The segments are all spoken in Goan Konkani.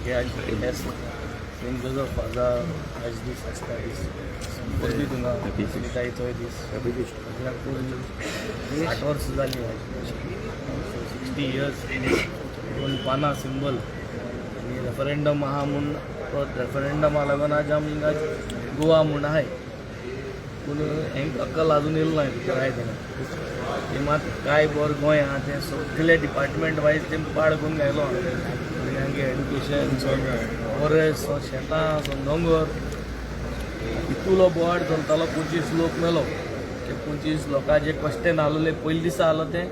सारकें आज फेस्त सेंट जोजफ वाजा आज दीस आसता दीस पयलीं थिंगा सुनिताईचोय दीस. 60 वर्सां जालीं आज, 60 इयर्स. दोन पानां सिंबल आनी रेफरेंडम आहा म्हूण, तो रेफरेंडमा लागून आज आमी हिंगा गोवा म्हूण आहाय. पूण हेंक अक्कल अजून येयलो ना भितर आहाय तेन्ना ते मात काय बरें गोंय आहा तें सगळे डिपार्टमेंट वायज तें पाड करून घायलो आहा. भुरग्यांगे एड्युकेशन, फॉरेस्ट, शेतां, दोंगर, इतलो बोवाळ चलतालो. 25 लोक मेलो. ते 25 लोकांचे कश्टेन आसलेले पयले दिसा आसलो तें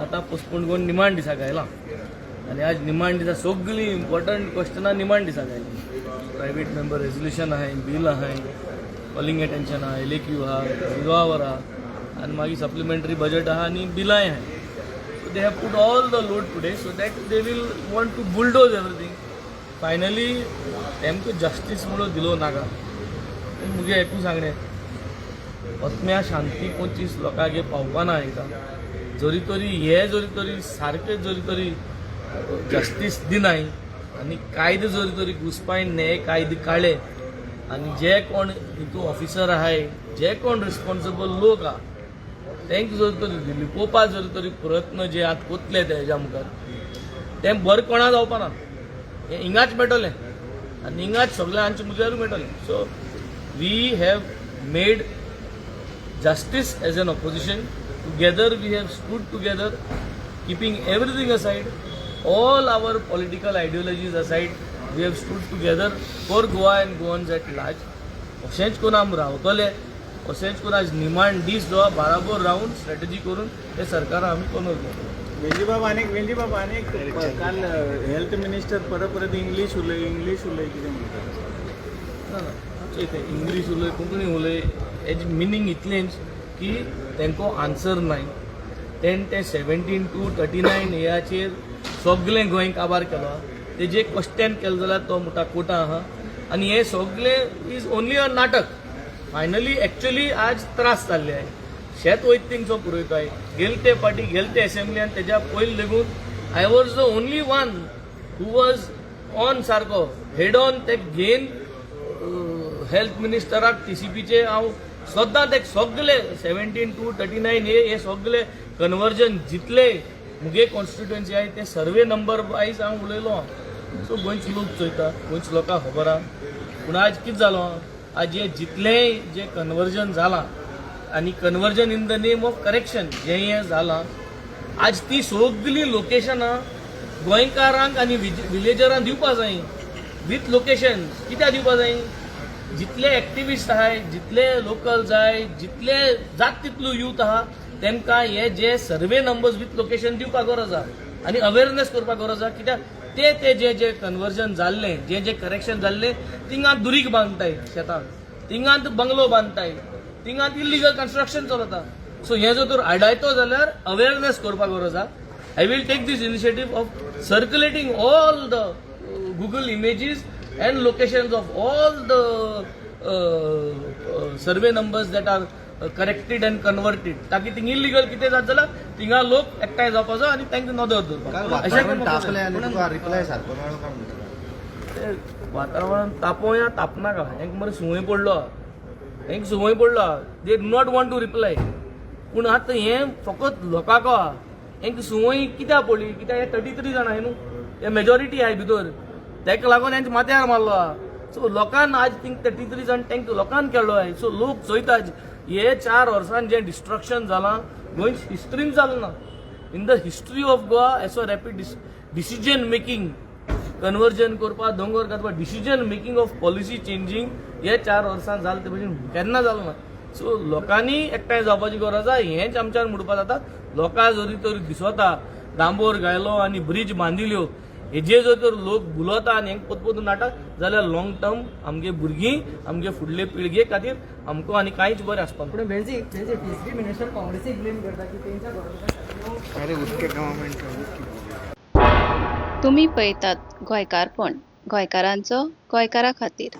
आतां पोस्टपोन करून निमाण दिसा घायलां. आनी आज निमाण दिसा सगळीं इम्पॉर्टंट क्वेश्चनां निमाण दिसा घायलीं. प्रायवेट मेंबर रेजोल्युशन आहाय, बील आहाय, कॉलिंग एटेन्शन आहा, एलएक्यू आहा, झिरो our आहा आनी मागीर सप्लिमेंटरी बजेट आहा आनी बिलांय आहाय. So they have put all the load today so that they will want to bulldoze everything. Finally तेमकां जस्टीस म्हणून दिलो नाका. पूण मुगे एकूच सांगणें, आत्म्या शांती 25 लोकांगे पावपा ना एकदां जरी तरी हे जरी तरी सारकें जरी तरी जस्टीस दिनाय आनी कायदे जरी तरी घुसपायन हे कायदे काडले आनी जे कोण हितू ऑफिसर आहाय, जे कोण रिस्पॉन्सिबल लोक आहा, तांकां जर तरी लिपोवपा जर तरी प्रयत्न जे आतां कोतले तेज्या मुखार, तें बरें कोणा जावपा ना. हें हिंगाच मेळटलें आनी हिंगाच सगळें आमच्या मुखारूय मेळटलें. So we have made justice as an opposition. Together we have stood together, keeping everything aside, all our political ideologies aside, we have stood together for Goa and Goans at large. अशेंच करून आमी रावतले. अशेंच करून आज निमाण दीस जो बाराबर रावन स्ट्रॅटजी करून ते सरकार आमी करून करतले. वेंजीबाब, अनेक वेंजीबाब, अनेक काल हेल्थ मिनिस्टर परत परत इंग्लीश उलय, इंग्लीश उलय, कितें म्हणटा? ना ना, चोय, ते इंग्लीश उलय, कोंकणी उलय, हेज मिनींग इतलेंच की तांकां आन्सर नाय. तेण ते 17(2) 39 हेचेर सगळें गोंय काबार केलो. तेजे क्वेश्चन केलें जाल्यार तो म्हणटा कोटा आहा आनी हे सगळें is only अ नाटक. फायनली एक्चुअली आज त्रास जाल्ले आहे. शेत वयता थिंगसो पुरयताय. गेले ते पाटी, गेले ते असेंब्ली आनी तेज्या पयलीं लेगून I was the only one who was on सारको हेड ऑन ते घेन हेल्थ मिनिस्टराक टीसीपीचे. हांव सद्दां ते सगळे 17(2) 39 हे हे सगळे कन्वर्जन जितले मुगे कॉन्स्टिट्युएन्सी आहाय ते सर्वे नंबर वायज हांव उलयलो. सो गोंयचे लोक चोयता, गोंयच्या लोकांक खबर आहा. पूण आज कितें जालो, आज हे जितलेंय जे कन्वर्जन जालां आनी conversion in the name of correction जें हें जालां, आज ती सगळीं लोकेशनां गोंयकारांक आनी विलेजरांक दिवपा जाय विथ लोकेशन. कित्याक दिवपा जाय? जितले एक्टिविस्ट आहाय, जितले लोकल जाय, जितले जात तितलो यूथ आहा, तेमकां हे जे सर्वे नंबर्स विथ लोकेशन दिवपाक गरज आहा आनी अवेरनेस करपाक गरज आहा. कित्याक ते ते जे जे कन्वर्जन जाल्लें, जे जे करेक्शन जाल्लें, थिंगा दुरीग बांदताय शेतान, थिंगांत बंगलो बांदताय, थिंगांत इलिगल कन्स्ट्रक्शन चलता. सो हें जर तर आडायतो जाल्यार अवेरनेस करपाक गरज आहा. I will take this initiative of circulating all the Google images and locations of all the survey numbers that are corrected and converted, ताकी थिंग इलिगल कितें जात जाल्यार थिंगा लोक एकठांय जावपाचो आनी तांकां नदर काल दवरपाक. अशें वातावरण तापलें आनी तुका रिप्लाय सारको मेळ्ळो काय म्हणटा? ते वातावरण तापोवया तापनाका, हेंक मरे संवय पडलो, हेंक संवय पडलो. They do not want to reply. पूण आतां हें फकत लोकांक आहा. हेंक संवय कित्याक पडली? कित्याक हे 33 जाणां न्हू, हे मेजॉरिटी आहाय भितर, तेका लागून हेंच्या माथ्यार मारलो आहा. सो लोकान आज थिंग 33 जाण तेंक लोकान केल्लो आहाय. सो लोक चोयता हे 4 वर्सान जें डिस्ट्रक्शन जालां, गोंय हिस्ट्रीन जालें ना. In the history of Goa असो रॅपीड डिसिजन मेकिंग, कन्वर्जन करपाक, दोंगर घालपाक, decision making of policy changing हे 4 वर्सां जालें ते भशेन केन्ना जालें ना. सो लोकांनी एकठांय जावपाची गरज आहा. हेंच आमच्यान म्हणपा जाता. लोकां जरी तर दिसता डांबोर घायलो आनी ब्रीज बांदिल्यो, हेजे जर तर लोक भुलता आनी हेंक पोत नाटक जाल्यार लॉंग टर्म आमगे भुरगीं, आमगे फुडले पिळगे खातीर आमकां आनी कांयच बरें आसपाक ना. पूण वेंझी, वेंझी, टीसीपी मिनिस्टर काँग्रेसीक ब्लेम करता की तेंच्या गव्हर्मेंटान अरे, उसके गव्हर्मेंट. तुम्ही पळयतात गोंयकारपण, गोंयकारांचो गोंयकारा खातीर.